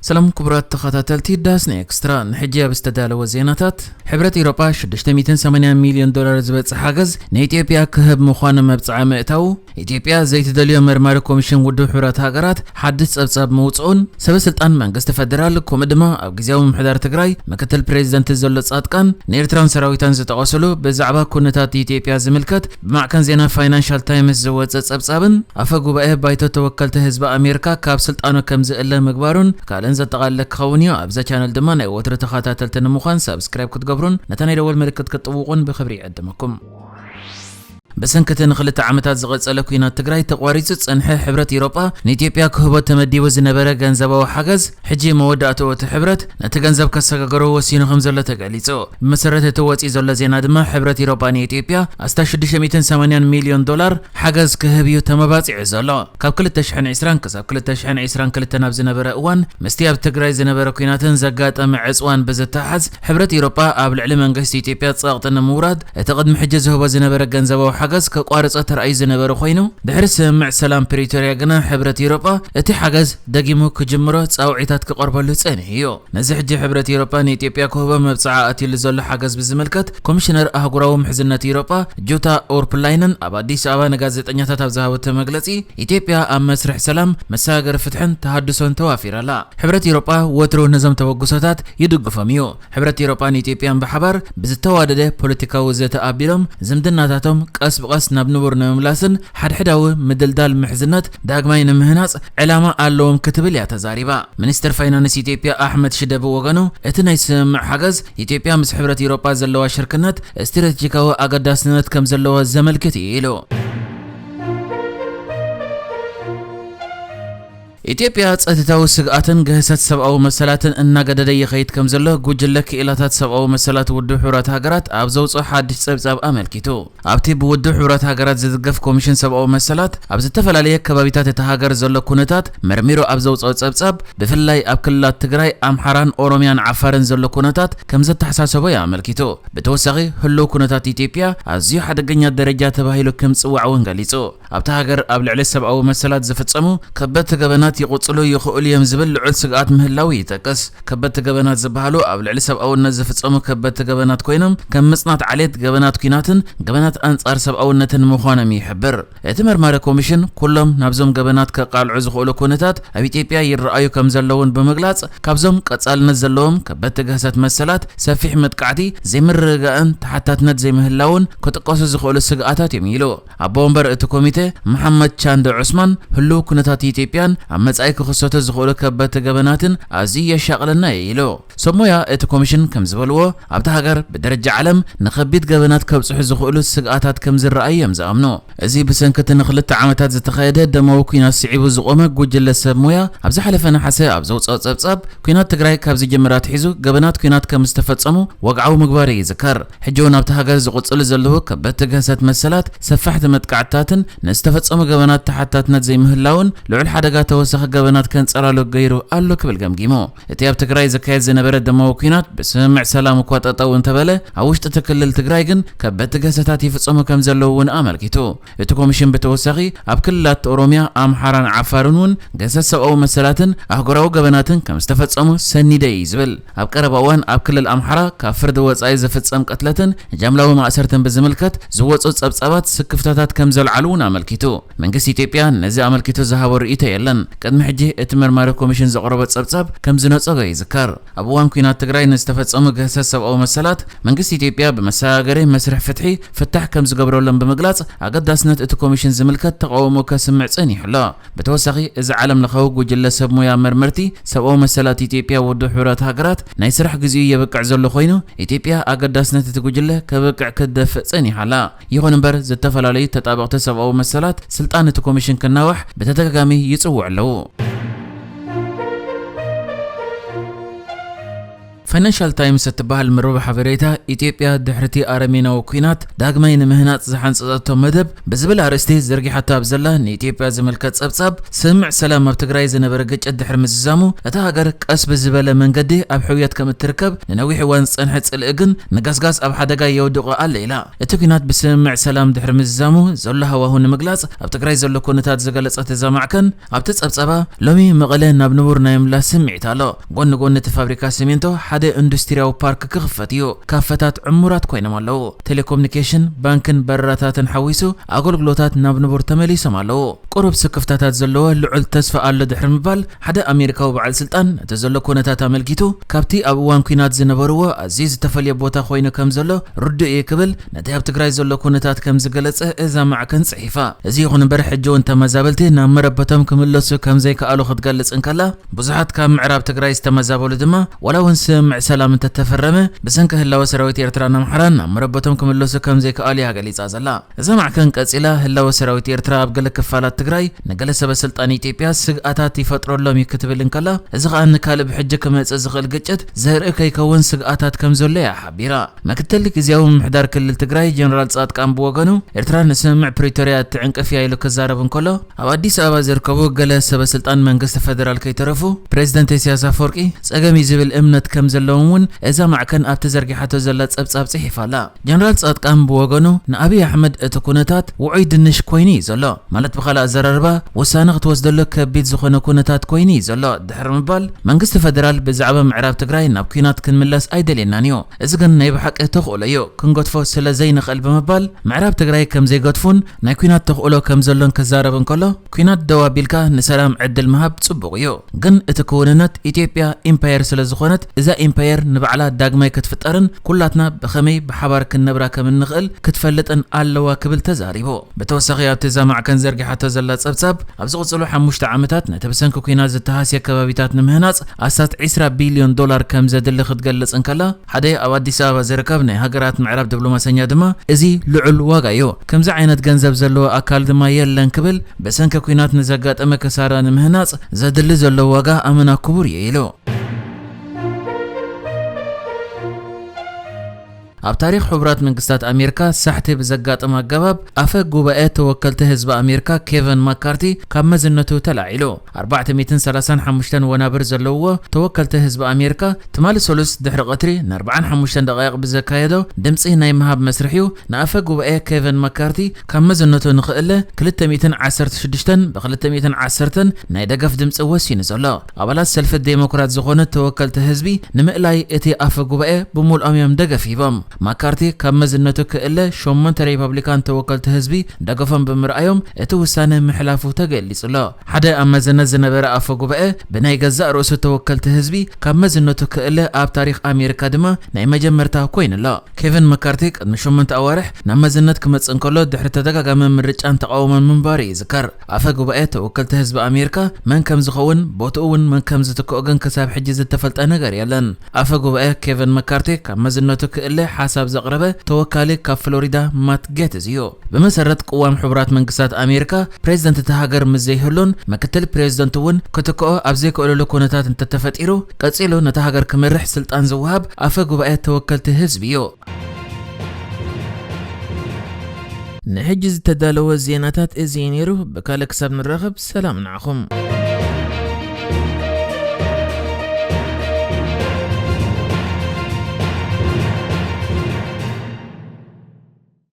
ሰላም ክቡራት ተኸታተልቲ ዳስና ኤክስትራ፣ ንሕጂ ኣብ ዝተዳለወ ዜናታት፣ ሕብረት ኤውሮጳ ሽዱሽተ ሚእትን ሰማንያን ሚልዮን ዶላር ዝበጽሕ ሓገዝ ንኢትዮጵያ ክህብ ምዃኑ መብጽዓ ምእታዉ፣ ኢትዮጵያ ዘይትደልዮ መርማሪ ኮሚሽን ውድብ ሕብረት ሃገራት ሓድሽ ጸብጻብ ምውጽኡን፣ ሰበ ስልጣን መንግስቲ ፈደራል፣ ከምኡ ድማ ኣብ ግዝያዊ ምምሕዳር ትግራይ ምክትል ፕሬዚደንት ዘሎ ጻድቃን ንኤርትራን ሰራዊታን ዝጠቐስሉ ብዛዕባ ኩነታት ኢትዮጵያ ዝምልከት ብማዕከን ዜና ፋይናንሻል ታይምስ ዝወጸ ጸብጻብን፣ ኣፈ ጉባኤ ባይቶ ተወከልቲ ህዝቢ ኣሜሪካ ካብ ስልጣኑ ከም ዝእለ ምግባሩን ካልእን ዘጠቓለለ ክኸውን እዩ። ኣብዛ ቻነል ድማ ናይ ወትሩ ተኸታተልቲ ንምዃን ሳብስክራይብ ክትገብሩን ነታ ናይ ደወል ምልክት ክትጥውቑን ብኽብሪ ይዕድመኩም። ብሰንኪ እቲ ንኽልተ ዓመታት ዝቐጸለ ኲናት ትግራይ ተቋሪጹ ዝጸንሐ፣ ሕብረት ኤውሮጳ ንኢትዮጵያ ክህቦ ተመዲቡ ዝነበረ ገንዘባዊ ሓገዝ፣ ሕጂ መወዳእትኡ እቲ ሕብረት ነቲ ገንዘብ ከሰጋግሮ ወሲኑ ከም ዘሎ ተገሊጹ። ብመሰረት እቲ ወጺኡ ዘሎ ዜና ድማ፣ ሕብረት ኤውሮጳ ንኢትዮጵያ ኣስታት ሽዱሽተ ሚእትን ሰማንያን ሚልዮን ዶላር ሓገዝ ክህብ እዩ ተመባጺዑ ዘሎ። ካብ ክልተ ሽሕን ዕስራን ክሳብ ክልተ ሽሕን ዕስራን ክልተን ኣብ ዝነበረ እዋን፣ ምስቲ ኣብ ትግራይ ዝነበረ ኲናትን ዘጋጠመ ዕጽዋን ብዝተሓዝ፣ ሕብረት ኤውሮጳ ኣብ ልዕሊ መንግስቲ ኢትዮጵያ ጸቕጢ ንምውራድ፣ እቲ ቅድሚ ሕጂ ዝህቦ ዝነበረ ገንዘባዊ ሓገዝ ከቋርጾ ተራእዩ ዝነበረ ኮይኑ፣ ድሕሪ ስምምዕ ሰላም ፕሪቶርያ ግና፣ ሕብረት ኤውሮጳ እቲ ሓገዝ ደጊሙ ክጅምሮ ጻውዒታት ክቐርበሉ ጸኒሑ እዩ። ነዚ ሕጂ ሕብረት ኤውሮጳ ንኢትዮጵያ ክህቦ መብጽዓ ኣትዩሉ ዘሎ ሓገዝ ብዝምልከት፣ ኮሚሽነር ኣህጉራዊ ምሕዝነት ኤውሮጳ ጁታ ኡርፕላይነን ኣብ ኣዲስ ኣበባ ንጋዜጠኛታት ኣብ ዝሃበቶ መግለጺ፣ ኢትዮጵያ ኣብ መስርሕ ሰላም፣ መሰጋገሪ ፍትሕን ተሃድሶን ተዋፊራ ኣላ። ሕብረት ኤውሮጳ ወትሩ ነዞም ተበግሶታት ይድግፎም እዩ። ሕብረት ኤውሮጳን ኢትዮጵያን ብሓባር ብዝተዋደደ ፖለቲካዊ ዘተ ኣቢሎም፣ ዝምድናታቶም ቀስ ብቐስ ናብ ንቡር ንምምላስን ሓድሕዳዊ ምድልዳል ምሕዝነት ዳግማይ ንምህናጽ ዕላማ ኣለዎም ክትብል እያ ተዛሪባ። ሚኒስትር ፋይናንስ ኢትዮጵያ ኣሕመድ ሽደ ብወገኑ፣ እቲ ናይ ስምምዕ ሓገዝ፣ ኢትዮጵያ ምስ ሕብረት ኤውሮጳ ዘለዋ ሽርክነት ስትራቴጂካዊ ኣገዳስነት ከም ዘለዎ ዘመልክት እዩ ኢሉ። ኢትዮጵያ ጸጥታዊ ስግኣትን ግህሰት ሰብኣዊ መሰላትን እናገደደ ይኸይድ ከም ዘሎ ጉጅለ ክኢላታት ሰብኣዊ መሰላት ውድብ ሕቡራት ሃገራት ኣብ ዘውጽኦ ሓድሽ ጸብጻብ ኣመልኪቱ። ኣብቲ ብውድብ ሕቡራት ሃገራት ዝድገፍ ኮሚሽን ሰብኣዊ መሰላት፣ ኣብ ዝተፈላለየ ከባቢታት እታ ሃገር ዘሎ ኩነታት መርሚሩ ኣብ ዘውጽኦ ጸብጻብ፣ ብፍላይ ኣብ ክልላት ትግራይ፣ ኣምሓራን ኦሮምያን ዓፋርን ዘሎ ኩነታት ከም ዘተሓሳሰቦ እዩ ኣመልኪቱ። ብተወሳኺ፣ ህልው ኩነታት ኢትዮጵያ ኣዝዩ ሓደገኛ ደረጃ ተባሂሉ ከም ዝጽዋዕ እውን ገሊጹ። ኣብታ ሃገር ኣብ ልዕሊ ሰብኣዊ መሰላት ዝፍጸሙ ከበድቲ ገበናት ይቕጽሉ ይኽእሉ እዮም ዝብል ልዑል ስግኣት ምህላዉ ይጠቅስ። ከበድቲ ገበናት ዝበሃሉ ኣብ ልዕሊ ሰብኣውነት ዝፍጸሙ ከበድቲ ገበናት ኮይኖም፣ ከም ምጽናት ዓሌት፣ ገበናት ኲናትን ገበናት ኣንጻር ሰብኣውነትን ምዃኖም ይሕብር። እቲ መርማሪ ኮሚሽን፣ ኩሎም ናብዞም ገበናት ከቃልዑ ዝኽእሉ ኩነታት ኣብ ኢትዮጵያ ይረኣዩ ከም ዘለውን ብምግላጽ፣ ካብዞም ቀጻልነት ዘለዎም ከበድቲ ግህሰት መሰላት፣ ሰፊሕ መጥቃዕቲ፣ ዘይምርግጋእን ተሓታትነት ዘይምህላውን ክጥቀሱ ዝኽእሉ ስግኣታት እዮም ኢሉ። ኣቦ ወንበር እቲ ኮሚቴ መሓመድ ቻንደ ዑስማን፣ ህልው ኩነታት ኢትዮጵያን ኣብ መጻኢ ክኽሰቱ ዝኽእሉ ከበድቲ ገበናትን ኣዝዩ የሻቕለና እዩ ኢሉ። ሰብ ሞያ እቲ ኮሚሽን ከም ዝበልዎ፣ ኣብታ ሃገር ብደረጃ ዓለም ንኸቢድ ገበናት ከብጽሑ ዝኽእሉ ስግኣታት ከም ዝረኣዩ እዮም ዝኣምኑ። እዚ ብሰንኪ እቲ ንኽልተ ዓመታት ዝተኻየደ ደማዊ ኲናት ስዒቡ ዝቖመ ጉጅለ ሰብ ሞያ፣ ኣብ ዝሓለፈ ነሓሰ ኣብ ዘውጽኦ ጸብጻብ፣ ኲናት ትግራይ ካብ ዝጅምር ኣትሒዙ ገበናት ኲናት ከም ዝተፈጸሙ ወግዓዊ ምግባሩ ይዝከር። ሕጂ እውን ኣብታ ሃገር ዝቕጽሉ ዘለዉ ከበድቲ ግህሰት መሰላት፣ ሰፋሕቲ መጥቃዕትታትን ንዝተፈጸሙ ገበናት ተሓታትነት ዘይምህላውን ልዑል ሓደጋ ተወሳኺ ገበናት ከንጸላሉ ገይሩ ኣሎ ክብል ገምጊሙ። እቲ ኣብ ትግራይ ዝካየድ ዝነበረ ደማዊ ኲናት ብስምምዕ ሰላም እኳ ጠጠው እንተበለ፣ ኣብ ውሽጢ እቲ ክልል ትግራይ ግን ከበድቲ ግህሰታት ይፍጸሙ ከም ዘለዉ እውን ኣመልኪቱ። እቲ ኮሚሽን ብተወሳኺ፣ ኣብ ክልላት ኦሮምያ፣ ኣምሓራን ዓፋርን እውን ግህሰት ሰብኣዊ መሰላትን ኣህጉራዊ ገበናትን ከም ዝተፈጸሙ ሰኒደ እዩ ዝብል። ኣብ ቀረባ እዋን ኣብ ክልል ኣምሓራ ካብ ፍርዲ ወጻኢ ዝፍጸም ቅትለትን ጃምላዊ ማእሰርትን ብዝምልከት ዝወጹ ጸብጻባት ስክፍታታት ከም ዘልዓሉ እውን ኣመልኪቱ። መንግስቲ ኢትዮጵያ ነዚ ኣመልኪቱ ዝሃቦ ርእይቶ የለን። ቅድሚ ሕጂ እቲ መርማሪ ኮሚሽን ዘቕረቦ ጸብጻብ ከም ዝነጸጎ ይዝከር። ኣብ እዋን ኲናት ትግራይ ንዝተፈጸሙ ግህሰት ሰብኣዊ መሰላት መንግስቲ ኢትዮጵያ ብመሰጋገሪ መስርሕ ፍትሒ ፍታሕ ከም ዝገብረሎም ብምግላጽ፣ ኣገዳስነት እቲ ኮሚሽን ዝምልከት ተቓውሞ ከስምዕ ጸኒሑ ኣሎ። ብተወሳኺ፣ እዚ ዓለም ለኻዊ ጉጅለ ሰብ ሞያ መርመርቲ ሰብኣዊ መሰላት ኢትዮጵያ ውድብ ሕቡራት ሃገራት ናይ ስራሕ ግዚኡ የብቅዕ ዘሎ ኮይኑ፣ ኢትዮጵያ ኣገዳስነት እቲ ጉጅለ ከብቅዕ ክትደፍእ ጸኒሓ ኣላ። ይኹን እምበር፣ ዝተፈላለዩ ተጣበቕቲ ሰብኣዊ መሰላት ስልጣን እቲ ኮሚሽን ክናዋሕ ብተደጋጋሚ ይጽውዑ ኣለዉ። ፋይናንሻል ታይምስ እትበሃል መርበብ ሓበሬታ፣ ኢትዮጵያ ድሕርቲ ኣረሜናዊ ኲናት ዳግማይ ንምህናጽ ዝሓንጸጸቶ መደብ ብዝብል ኣርእስቲ ዘርጊሓቶ ኣብ ዘላ ንኢትዮጵያ ዝምልከት ጸብጻብ፣ ስምምዕ ሰላም ኣብ ትግራይ ዝነበረ ግጭት ድሕሪ ምዝዛሙ፣ እታ ሃገር ቀስ ብዝበለ መንገዲ ኣብ ሕውየት ከም እትርከብ፣ ንነዊሕ እዋን ዝጸንሐ ጽልኢ ግን ንጋስጋስ ኣብ ሓደጋ የውድቖ ኣሎ ኢላ። እቲ ኲናት ብስምምዕ ሰላም ድሕሪ ምዝዛሙ ዘሎ ሃዋሁ ንምግላጽ፣ ኣብ ትግራይ ዘሎ ኩነታት ዝገለጸት እዛ ማዕከን፣ ኣብቲ ጸብጻባ፣ ሎሚ መቐለ ናብ ንቡር ናይ ምምላስ ስምዒት ኣሎ። ጎኒ ጎኒ እቲ ፋብሪካ ሲሚንቶ ሓደ ኢንዱስትሪያዊ ፓርክ ክኽፈት እዩ። ካፈታት ዕሙራት ኮይኖም ኣለዉ። ቴሌኮሙኒኬሽን፣ ባንክን በረራታትን ሓዊሱ ኣገልግሎታት ናብ ንቡር ተመሊሶም ኣለዉ። ቁሩብ ስክፍታታት ዘለዎ ልዑል ተስፋ ኣሎ ድሕሪ ምባል፣ ሓደ ኣሜሪካዊ በዓል ስልጣን ነቲ ዘሎ ኩነታት ኣመልኪቱ፣ ካብቲ ኣብ እዋን ኲናት ዝነበርዎ ኣዝዩ ዝተፈልየ ቦታ ኮይኑ ከም ዘሎ ርዱእ እዩ ክብል፣ ነቲ ኣብ ትግራይ ዘሎ ኩነታት ከም ዝገለጸ እዛ ማዕከን ጽሒፋ። እዚ ይኹን እምበር፣ ሕጂ እውን ተመዛበልቲ ናብ መረበቶም ክምለሱ ከም ዘይከኣሉ ክትገልጽ እንከላ፣ ብዙሓት ካብ ምዕራብ ትግራይ ዝተመዛበሉ ድማ፣ ዋላ እውን ስምምዕ ሰላም እንተተፈረመ፣ ብሰንኪ ህላወ ሰራዊት ኤርትራን ኣምሓራን ናብ መረበቶም ክምለሱ ከም ዘይከኣሉ እያ ገሊጻ ዘላ። እዛ ማዕከን ቀጺላ፣ ህላወ ሰራዊት ኤርትራ ኣብ ገለ ክፋላት ትግራይ ንገለ ሰበ ስልጣን ኢትዮጵያ ስግኣታት ይፈጥረሎም እዩ ክትብል እንከላ፣ እዚ ኸኣ ንካልእ ብሕጂ ክመጽእ ዝኽእል ግጭት ዘርኢ ከይከውን ስግኣታት ከም ዘሎ እያ ሓቢራ። ምክትል ግዝያዊ ምምሕዳር ክልል ትግራይ ጀነራል ጻድቃን ብወገኑ፣ ኤርትራ ንስምምዕ ፕሪቶርያ እትዕንቅፍ እያ ኢሉ ክዛረብ እንከሎ፣ ኣብ ኣዲስ ኣበባ ዝርከቡ ገለ ሰበ ስልጣን መንግስቲ ፈደራል ከይተረፉ፣ ፕሬዝደንት ኢሳያስ ኣፈወርቂ ጸገም እዩ ዝብል እምነት ከም ዘለዎም እውን እዛ ማዕከን ኣብቲ ዘርጊሓቶ ዘላ ጸብጻብ ጽሒፋ ኣላ። ጀነራል ጻድቃን ብወገኑ፣ ንኣብይ ኣሕመድ እቲ ኩነታት ውዑይ ድንሽ ኮይኑ እዩ ዘሎ። ማለት ብኻልእ ኣዘራርባ፣ ውሳነ ክትወስደሉ ከቢድ ዝኾነ ኩነታት ኮይኑ እዩ ዘሎ ድሕሪ ምባል፣ መንግስቲ ፈደራል ብዛዕባ ምዕራብ ትግራይ ናብ ኲናት ክንምለስ ኣይደልየናን እዩ። እዚ ግን ናይ ብሓቂ ተኽእሎ እዩ፣ ክንገድፎ ስለ ዘይንኽእል ብምባል፣ ምዕራብ ትግራይ ከም ዘይገድፉን ናይ ኲናት ተኽእሎ ከም ዘሎን ክዛረብ እንከሎ፣ ኲናት ደው ኣቢልካ ንሰላም ዕድል ምሃብ ጽቡቕ እዩ። ግን እቲ ክውንነት፣ ኢትዮጵያ ኢምፓየር ስለ ዝኾነት፣ እዛ ኢምፓየር ንባዕላ ዳግማይ ክትፍጠርን ኩላትና ብኸመይ ብሓባር ክንነብራ ከም እንኽእል ክትፈልጥን ኣለዋ ክብል ተዛሪቡ። ብተወሳኺ ኣብቲ እዛ ማዕከን ዘርጊሓቶ ዘላ ጸብጻብ፣ ኣብ ዝቕጽሉ ሓሙሽተ ዓመታት ነቲ ብሰንኪ ኲናት ዝተሃስየ ከባቢታት ንምህናጽ ኣስታት ዕስራ ቢልዮን ዶላር ከም ዘድሊ ክትገልጽ እንከላ፣ ሓደ ኣብ ኣዲስ ኣበባ ዝርከብ ናይ ሃገራት ምዕራብ ዲፕሎማሰኛ ድማ፣ እዚ ልዑል ዋጋ እዩ፣ ከምዚ ዓይነት ገንዘብ ዘለዎ ኣካል ድማ የለን ክብል፣ ብሰንኪ ኲናት ንዘጋጠመ ክሳራ ንምህናጽ ዘድሊ ዘሎ ዋጋ ኣመና ክቡር እዩ ኢሉ። ኣብ ታሪኽ ሕቡራት መንግስታት ኣሜሪካ ሳሕቲ ብዘጋጠመ ኣገባብ፣ ኣፈ ጉባኤ ተወከልቲ ህዝቢ ኣሜሪካ ኬቨን ማካርቲ ካብ መዝነቱ ተላዒሉ። ኣርባዕተ ሚእትን ሰላሳን ሓሙሽተን ወናብር ዘለውዎ ተወከልቲ ህዝቢ ኣሜሪካ፣ ትማሊ ሰሉስ ድሕሪ ቀትሪ ንኣርባዓን ሓሙሽተን ደቃይቕ ብዘካየዶ ድምጺ ናይ ምሃብ መስርሕ እዩ ንኣፈ ጉባኤ ኬቨን ማካርቲ ካብ መዝነቱ ንኽእለ ክልተ ሚእትን ዓሰርተ ሽዱሽተን ብክልተ ሚእትን ዓሰርተን ናይ ደገፍ ድምጺ ወሲኑ ዘሎ። ኣባላት ሰልፊ ዴሞክራት ዝኾኑ ተወከልቲ ህዝቢ ንምእላይ እቲ ኣፈ ጉባኤ ብምልኦም እዮም ደገፍ ሂቦም። ማካርቲ ካብ መዝነቱ ክእለ ሸሞንተ ሪፐብሊካን ተወከልቲ ህዝቢ ደገፎም ብምርኣዮም እቲ ውሳነ ምሕላፉ ተገሊጹ ኣሎ። ሓደ ኣብ መዝነት ዝነበረ ኣፈ ጉባኤ ብናይ ገዛእ ርእሱ ተወከልቲ ህዝቢ ካብ መዝነቱ ክእለ ኣብ ታሪኽ ኣሜሪካ ድማ ናይ መጀመርታ ኮይኑ ኣሎ። ኬቨን መካርቲ ቅድሚ ሸሞንተ ኣዋርሕ ናብ መዝነት ክመጽእ እንከሎ ድሕሪ ተደጋጋሚ ምርጫን ተቓውሞን ምንባሩ ይዝከር። ኣፈ ጉባኤ ተወከልቲ ህዝቢ ኣሜሪካ መን ከም ዝኸውን፣ ቦትኡ እውን መን ከም ዝትክኦ ግን ክሳብ ሕጂ ዝተፈልጠ ነገር የለን። ኣፈ ጉባኤ ኬቨን መካርቲ ካብ መዝነቱ ክእለ ሓሳብ ዘቕረበ ተወካሊ ካብ ፍሎሪዳ ማት ጌትዝ እዩ። ብመሰረት ቅዋም ሕቡራት መንግስታት ኣሜሪካ፣ ፕሬዝደንት እታ ሃገር ምስ ዘይህሉን ምክትል ፕሬዝደንቱ እውን ክትክኦ ኣብ ዘይክእለሉ ኩነታት እንተተፈጢሩ፣ ቀጺሉ ነታ ሃገር ክመርሕ ስልጣን ዝወሃብ ኣፈ ጉባኤ ተወከልቲ ህዝቢ እዩ። ንሕጂ ዝተዳለወ ዜናታት እዚ እዩ ነይሩ። ብካልእ ክሳብ ንራኸብ፣ ሰላም ንዓኹም።